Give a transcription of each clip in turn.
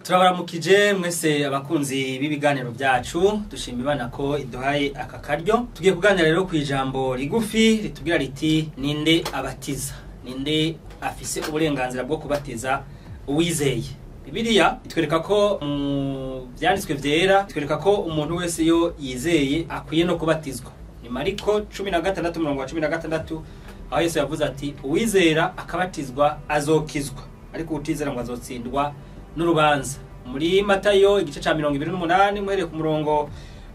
Turabaramukije mwese abakunzi b'ibiganiro byacu, dushima Imana ko iduhaye aka karyo. Tugiye kuganira rero ku ijambo rigufi ritubwira riti: ninde abatiza? Ninde afise uburenganzira bwo kubatiza uwizeye? Bibiliya itwereka ko mu vyanditswe vyera, itwereka ko umuntu wese iyo yizeye akwiye no kubatizwa. Ni Mariko 16 umurongo wa 16, aho Yesu yavuze ati: uwizera akabatizwa azokizwa, ariko utizera ngo azotsindwa n'urubanza. Muri Matayo igice ca 28, muhereye ku murongo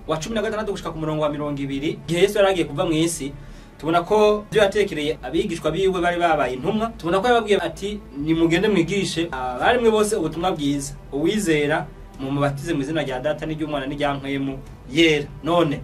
wa 16 gushika ku murongo wa 20, igihe Yesu yaragiye kuva mu isi, tubona ko ibyo yatekereye abigishwa biwe bari babaye intumwa. Tubona ko yababwiye ati: nimugende mwigishe abarimwe bose ubutumwa bwiza, uwizera mumubatize mu izina rya Data n'iry'Umwana n'irya Mpwemu Yera. None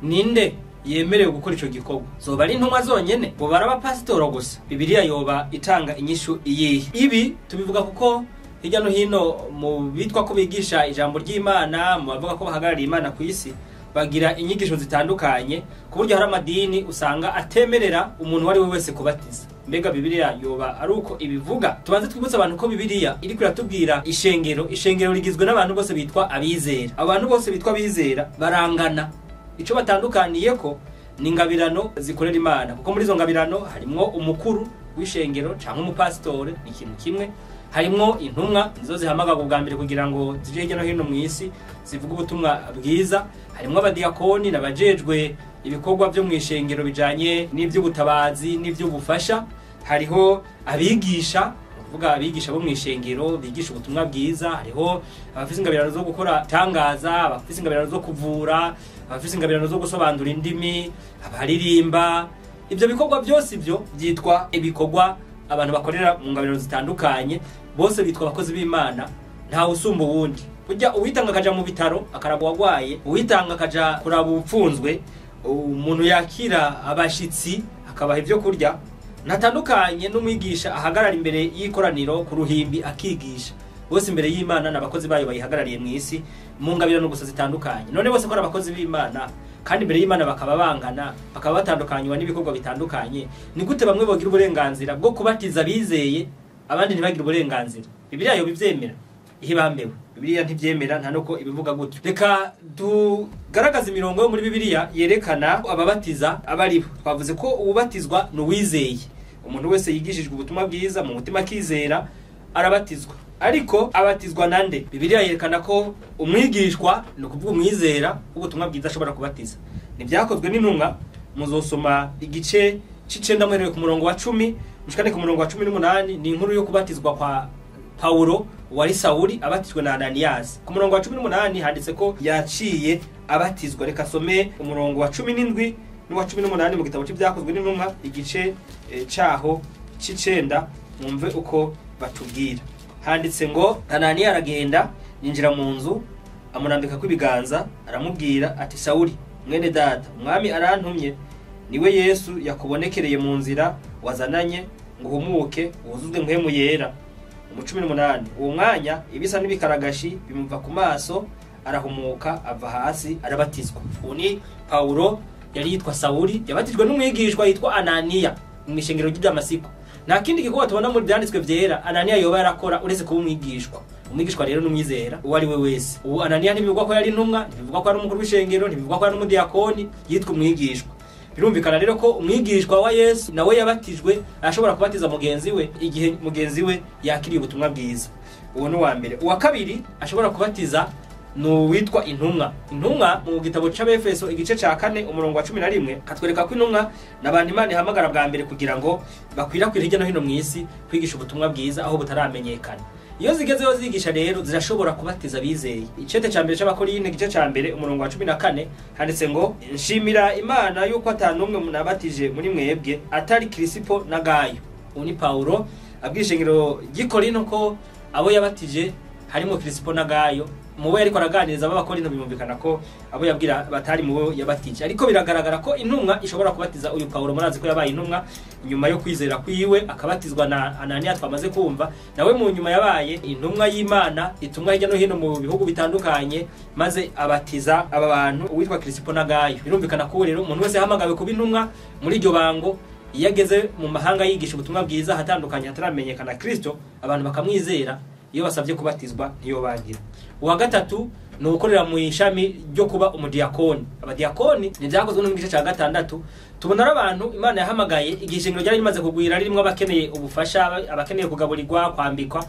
ninde yemerewe gukora ico gikorwa? Zoba ari intumwa zonyene? Boba ari abapasitoro gusa? Bibiliya yoba itanga inyishu iyihe? Ibi tubivuga kuko hirya no hino mu bitwa ko bigisha ijambo ry'Imana, mu bavuga ko bahagarariye Imana ku isi, bagira inyigisho zitandukanye, ku buryo hari amadini usanga atemerera umuntu uwo ari we wese kubatiza. Mbega Bibiliya yoba ari uko ibivuga? Tubanze twibutse abantu ko Bibiliya iriko iratubwira ishengero. Ishengero rigizwe n'abantu bose bitwa abizera. Abantu bose bitwa abizera barangana, ico batandukaniyeko ni ingabirano zikorera Imana, kuko muri izo ngabirano harimwo umukuru w'ishengero canke umupasitore, ni ikintu kimwe. Harimwo intumwa, nizo zihamagarwa ubwa mbere kugira ngo zije hirya no hino mu isi zivuge ubutumwa bwiza. Harimwo abadiyakoni n'abajejwe ibikorwa vyo mu ishengero bijanye n'ivy'ubutabazi n'ivy'ubufasha. Hariho abigisha, kuvuga abigisha bo mu ishengero bigisha ubutumwa bwiza. Hariho abafise ingabirano zo gukora tangaza, abafise ingabirano zo kuvura, abafise ingabirano zo gusobanura indimi, abaririmba. Ivyo bikorwa byose ivyo byitwa ibikorwa abantu bakorera mu ngabirano zitandukanye, bose bitwa abakozi b'Imana, ntawe usumba uwundi. Burya uwitanga akaja mu bitaro akaraba uwagwaye, uwitanga akaja kuraba uwupfunzwe, umuntu yakira abashitsi akabaha ivyo kurya, ntatandukanye n'umwigisha ahagarara imbere y'ikoraniro ku ruhimbi akigisha. Bose imbere y'Imana n'abakozi bayo bayihagarariye mu isi mu ngabirano gusa zitandukanye. None bose ko ari abakozi b'Imana kandi imbere y'Imana bakaba bangana, bakaba batandukanywa n'ibikorwa bitandukanye, ni gute bamwe bogira uburenganzira bwo kubatiza bizeye abandi ntibagire uburenganzira? Bibiliya yo bivyemera ihibambewe? Bibiliya ntivyemera, nta nuko ibivuga gutyo. Reka tugaragaze imirongo yo muri Bibiliya yerekana ababatiza abaribo. Twavuze ko uwubatizwa ni uwizeye. Umuntu wese yigishijwe ubutumwa bwiza mu mutima akizera arabatizwa. Ariko abatizwa nande? Bibiliya yerekana ko umwigishwa, ni ukuvuga umwizera w'ubutumwa bwiza, ashobora kubatiza. Nivyakozwe n'intumwa, muzosoma igice c'icenda muhereye ku murongo wa 10 mushikane ku murongo wa 18. Ni inkuru yo kubatizwa kwa Paulo wari Sauli abatijwe na Ananias. Ku murongo wa 18 handitse ko yaciye abatizwa. Reka some umurongo wa 17 n'uwa 18 mu gitabo c'ivyakozwe n'intumwa igice caho c'icenda, mwumve uko batubwira. Handitse ngo: Ananiya aragenda yinjira mu nzu, amurambika kw'ibiganza, aramubwira ati: Sauli mwene data, umwami arantumye, niwe Yesu yakubonekereye mu nzira wazananye, ngo uhumuke wuzuzwe Mpwemu Yera. Mu 18, uwo mwanya ibisa n'ibikaragashi bimuva ku maso, arahumuka, ava hasi, arabatizwa. Uwo ni Paulo yari yitwa Sauli, yabatijwe n'umwigishwa yitwa Ananiya mu ishengero ry'i Damasiko. Nta kindi gikorwa tubona muri byanditswe vyera Ananiya yoba yarakora uretse kuba umwigishwa. Umwigishwa rero n'umwizera uwo ari we wese. Ubu Ananiya ntibivugwa ko yari intumwa, ntibivugwa ko ari umukuru w'ishengero, ntibivugwa ko ari umudiyakoni, yitwa umwigishwa. Birumvikana rero ko umwigishwa wa Yesu nawe yabatijwe ashobora kubatiza mugenzi we igihe mugenzi we yakiriye ubutumwa bwiza. Uwo ni uwa mbere. Uwa kabiri ashobora kubatiza ni uwitwa intumwa. Intumwa mu gitabo c'Abefeso igice ca 4 umurongo wa 11 katwereka ko intumwa n'abantu Imana ihamagara bwa mbere kugira ngo bakwirakwire hirya no hino mu isi kwigisha ubutumwa bwiza aho butaramenyekana. Iyo zigezeho zigisha rero zirashobora kubatiza bizeye. Icete ca mbere c'Abakorinte igice ca mbere umurongo wa 14 handitse ngo: nshimira Imana yuko atanumwe munabatije muri mwebwe atari Kirisipo na Gayo. Uwo ni Paulo abwishengero ry'i Korinto ko abo yabatije harimo Kirisipo na Gayo. Mubo yariko araganiriza b'Abakorinto bimumvikana ko abo yabwira batari mubo yabatije, ariko biragaragara ko intumwa ishobora kubatiza. Uyu Paulo murazi ko yabaye intumwa nyuma yo kwizera kwiwe akabatizwa na Ananiya twamaze kumva, nawe mu nyuma yabaye intumwa y'Imana itumwa hirya no hino mu bihugu bitandukanye, maze abatiza aba bantu uwitwa Kirisipo na Gayo. Birumvikana ko rero umuntu wese yahamagawe kuba intumwa muri iryo bango, iyo ageze mu mahanga yigisha ubutumwa bwiza hatandukanye hataramenyekana Kristo, abantu bakamwizera, Iyo basabye kubatizwa ntiyo bagira. Uwa gatatu ni ugukorera mu ishami ryo kuba umudiyakoni. Abadiyakoni ni byakozwe no mu gice cya 6. Tubona ari abantu Imana yahamagaye igihe ishengero ryari rimaze kugwira, ririmo abakeneye ubufasha, abakeneye kugaburirwa, kwambikwa.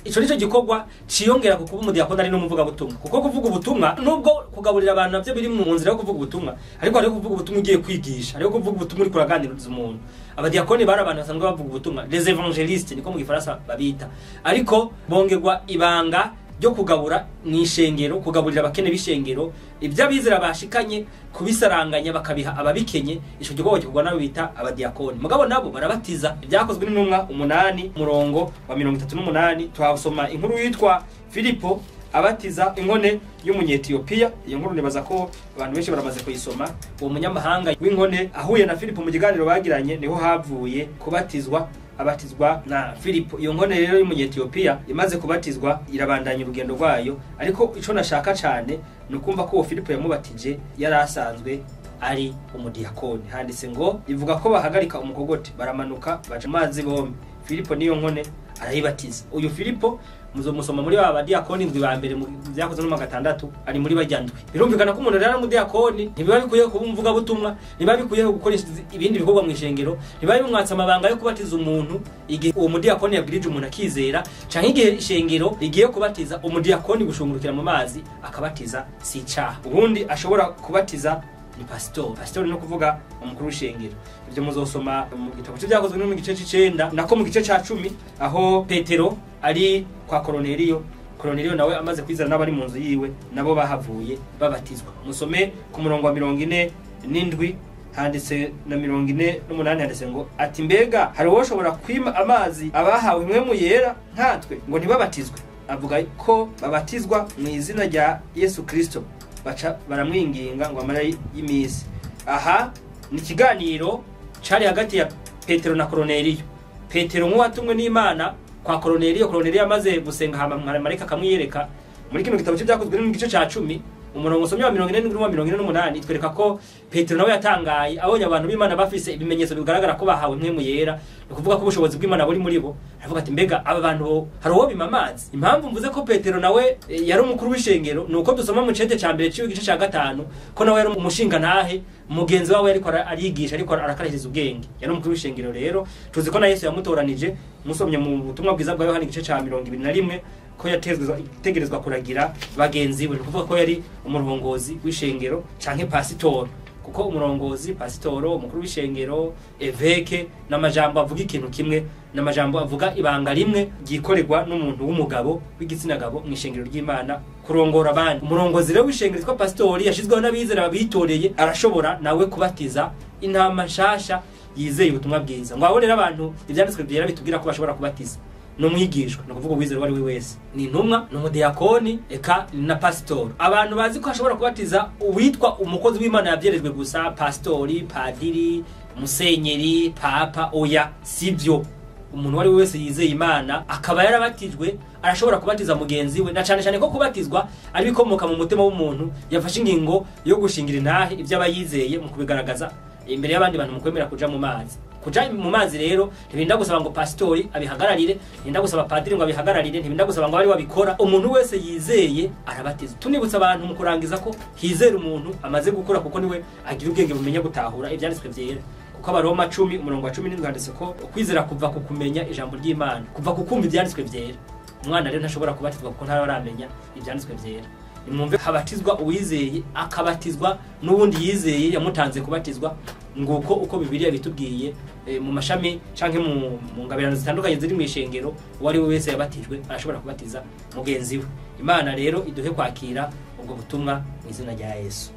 Ico nico gikorwa ciyongera ku kuba umudiyakoni ari n'umuvugabutumwa, kuko kuvuga ubutumwa nubwo kugaburira abantu navyo biri mu nzira yo kuvuga ubutumwa, ariko hariho kuvuga ubutumwa ugiye kwigisha, hariho kuvuga ubutumwa uriko uraganiriza umuntu. Abadiyakoni bari abantu basanzwe bavuga ubutumwa, les évangélistes niko mu gifaransa babita, ariko bongerwa ibanga ryo kugabura mw'ishengero, kugaburira abakene b'ishengero, ibyo abizera bashikanye kubisaranganya bakabiha ababikenye. Ico gikorwa gikorwa nabo bita abadiyakoni. Mugabo nabo barabatiza. Ibyakozwe n'intumwa 8 umurongo wa 38 twasoma inkuru yitwa Filipo abatiza inkone y'umunyetiyopiya. Iyo nkuru nibaza ko abantu benshi baramaze kuyisoma. Uwo munyamahanga w'inkone ahuye na Filipo mu kiganiro bagiranye, niho havuye kubatizwa, abatizwa na Filipo. Iyo nkone rero y'umunyetiyopiya imaze kubatizwa irabandanya urugendo rwayo, ariko ico nashaka cane ni ukumva ko uwo Filipo yamubatije yari asanzwe ari umudiyakoni. Handitse ngo ivuga ko bahagarika umukogote baramanuka baja amazi bombi, Filipo niyo nkone arayibatiza. Uyu Filipo muzomusoma muri ba badiyakoni ndwi ba mbere mu byakozwe no mu 6, ari muri barya ndwi. Birumvikana ko umuntu rero ari umudiyakoni ntibiba bikwiye kuba umuvugabutumwa, ntibiba bikwiye gukora ibindi bikorwa mu ishengero, ntibiba bimwatsa amabanga yo kubatiza umuntu igihe uwo mudiyakoni yabwirije umuntu akizera, canke igihe ishengero rigiye kubatiza umudiyakoni gushungurukira mu mazi akabatiza, si icaha. Ubundi ashobora kubatiza ni pasitori. Pasitori no kuvuga umukuru w'ishengero. Ibyo muzosoma mu gitabo cy'ibyakozwe no mu gice c'icenda, nako mu gice ca 10, aho Petero ari kwa Koroneliyo. Koroneliyo nawe amaze kwizera n'abari mu nzu yiwe nabo bahavuye babatizwa. Musome ku murongo wa 47 handitse na 48 handitse ngo ati mbega hari uwoshobora kwima amazi abahawe imwe mu yera nkatwe ngo ntibabatizwe? Avuga ko babatizwa mu izina rya Yesu Kristo. Baca baramwinginga ngo amara y'imisi. Aha ni ikiganiro cari hagati ya Petero na Koroneliyo. Petero nk'uwatumwe n'Imana kwa Koroneliyo, Koroneliyo amaze gusenga hama marayika akamwiyereka. Muri kino gitabo cy'ibyakozwe mu gice ca 10 umurongo usomye wa 47 n'uwa 48 itwereka ko Petero nawe yatangaye abonye abantu b'Imana bafise ibimenyetso bigaragara ko bahawe imwe mu yera, ni ukuvuga ko ubushobozi bw'Imana buri muri bo. Aravuga ati mbega aba bantu hari uwo bima amazi? Impamvu mvuze ko Petero nawe yari umukuru w'ishengero ni uko dusoma mu cete ca mbere c'igice ca 5 ko nawe yari umushinga ntahe mugenzi wawe ariko arigisha, ariko arakarishiriza ubwenge. Yari umukuru w'ishengero rero tuzi ko na Yesu yamutoranije. Musomye mu butumwa bwiza bwa Yohana igice ca 21 ko yategerezwa kuragira bagenzi be, ni ukuvuga ko yari umurongozi w'ishengero canke pasitoro, kuko umurongozi, pasitoro, umukuru w'ishengero, eveke n'amajambo avuga ikintu kimwe, n'amajambo avuga ibanga rimwe ryikorerwa n'umuntu w'umugabo w'igitsina gabo mu ishengero ry'Imana kurongora abandi. Umurongozi rero w'ishengero yitwa pasitori yashizweho n'abizera babitoreye, arashobora nawe kubatiza intama nshasha yizeye ubutumwa bwiza. Ngo abo rero abantu ivyanditswe byera bitubwira ko bashobora kubatiza no mwigishwa, no kuvuga uwizera uwo ari we wese, ni intumwa, ni umudiyakoni, eka na pasitori. Abantu bazi ko ashobora kubatiza uwitwa umukozi w'Imana yabyerejwe gusa, pasitori, padiri, musenyeri, papa, oya sivyo. Umuntu wari wese yizeye Imana akaba yarabatijwe arashobora kubatiza mugenzi we, na cane cane ko kubatizwa ari bikomoka mu mutima w'umuntu yafashe ingingo yo gushingira intahe ivyo aba yizeye mu kubigaragaza imbere y'abandi bantu mu kwemera kuja mu mazi. Kuja mu mazi rero ntibinda gusaba ngo pasitori abihagararire, ntibinda gusaba padiri ngo abihagararire, ntibinda gusaba ngo ari wabikora. Umuntu wese yizeye arabatizwa. Tunibutsa abantu mu kurangiza ko hizera umuntu amaze gukura, kuko niwe agira ubwenge bumenya gutahura ivyanditswe vyera. Kuko Abaroma 10 umurongo wa 17 handitse ko ukwizera kuva ku kumenya ijambo ry'Imana, kuva ku kumva ivyanditswe vyera. Umwana rero ntashobora kubatizwa kuko ntaramenya ivyanditswe vyera. Nimwumve habatizwa uwizeye akabatizwa n'uwundi yizeye yamutanze kubatizwa, nguko uko Bibiliya bitubwiye mu mashami canke mu ngabirano zitandukanye ziri mu ishengero, uwo ari we wese yabatijwe arashobora kubatiza mugenzi we. Imana rero iduhe kwakira ubwo butumwa mu izina rya Yesu.